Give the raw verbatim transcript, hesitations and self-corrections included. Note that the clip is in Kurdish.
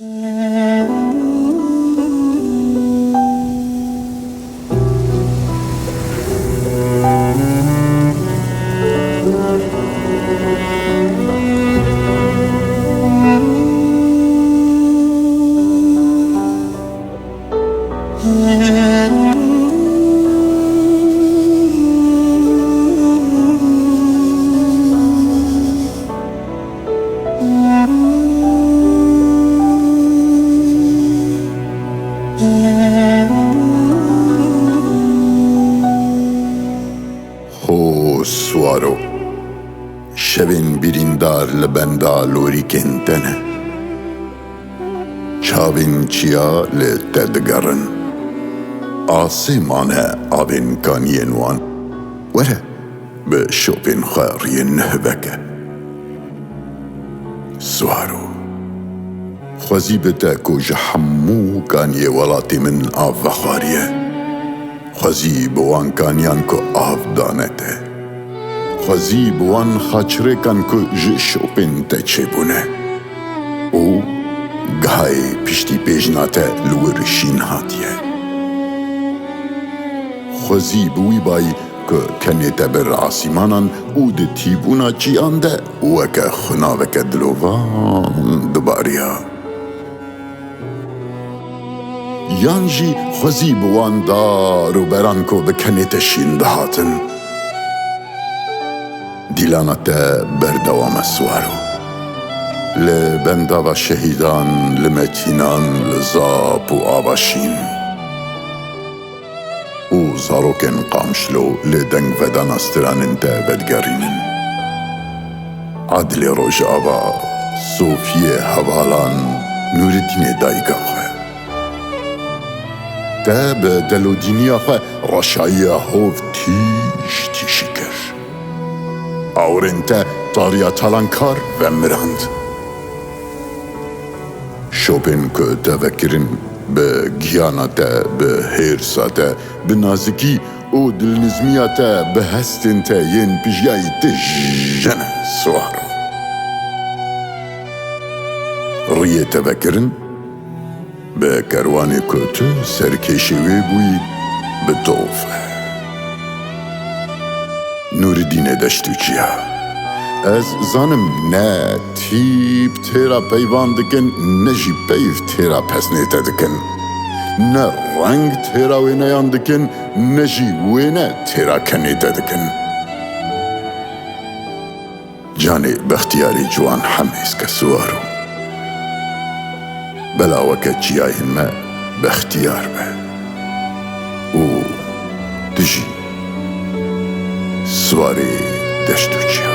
Ho Swaro, şevên birîndar li benda lorîkên te ne. Çavên çiya li te digerin. Asê mane avên kaniyên wan. Were, bi şopên xwe riyê nuh veke. Swaro, xwezî bi te ku ji hemû kaniyê welatê min av vexwariye. Xwezî bi wan kaniyan ku av dane te. Xwezî bi wan xaçrêkan ku ji şopên te çêbûne û gihayê piştî pêjna te li wir şîn hatiye. Xwezî bi wî bayî ku kenê te bir asîmanan û di tîbûna çiyan de weke xunaveke dilovan dibariya. Yan jî xwezî bi wan dar û beran ku bi kenê te şîn dihatin. Dîlana te berdewam e Swaro. Li bendava şehîdan, li metînan, li zap û ava şîn. Û zarokên Qamişlo li dengvedana stranên te vedigerînin. Edilê Rojava, Sofiyê hevalan, Nûredînê dayika xwe. Te bi delodîniya xwe reşayiya hov tîş tîşî kir. Awirên te tariya talankar vemirand. Şopên ku te vekirin, bi giyana te, bi hêrsa te, bi nazikî û dilnizmiya te, bi hestên te yên pijiyayî tije ne Swaro. Riyê te vekirin, bi kerwanê ku tu serkêşê wê bûyî, bi dof e. Nûredînê Deştûçiya, ez zanim ne tîp têra peyvan dikin, ne jî peyv têra pesnê te dikin. Ne reng têra wêneyan dikin, ne jî wêne têra kenê te dikin. Canê bextiyarê ciwan hemêz ke Swaro. Bela weke çiyayên me bextiyar be. Û tu jî Swarê Deştûçiya.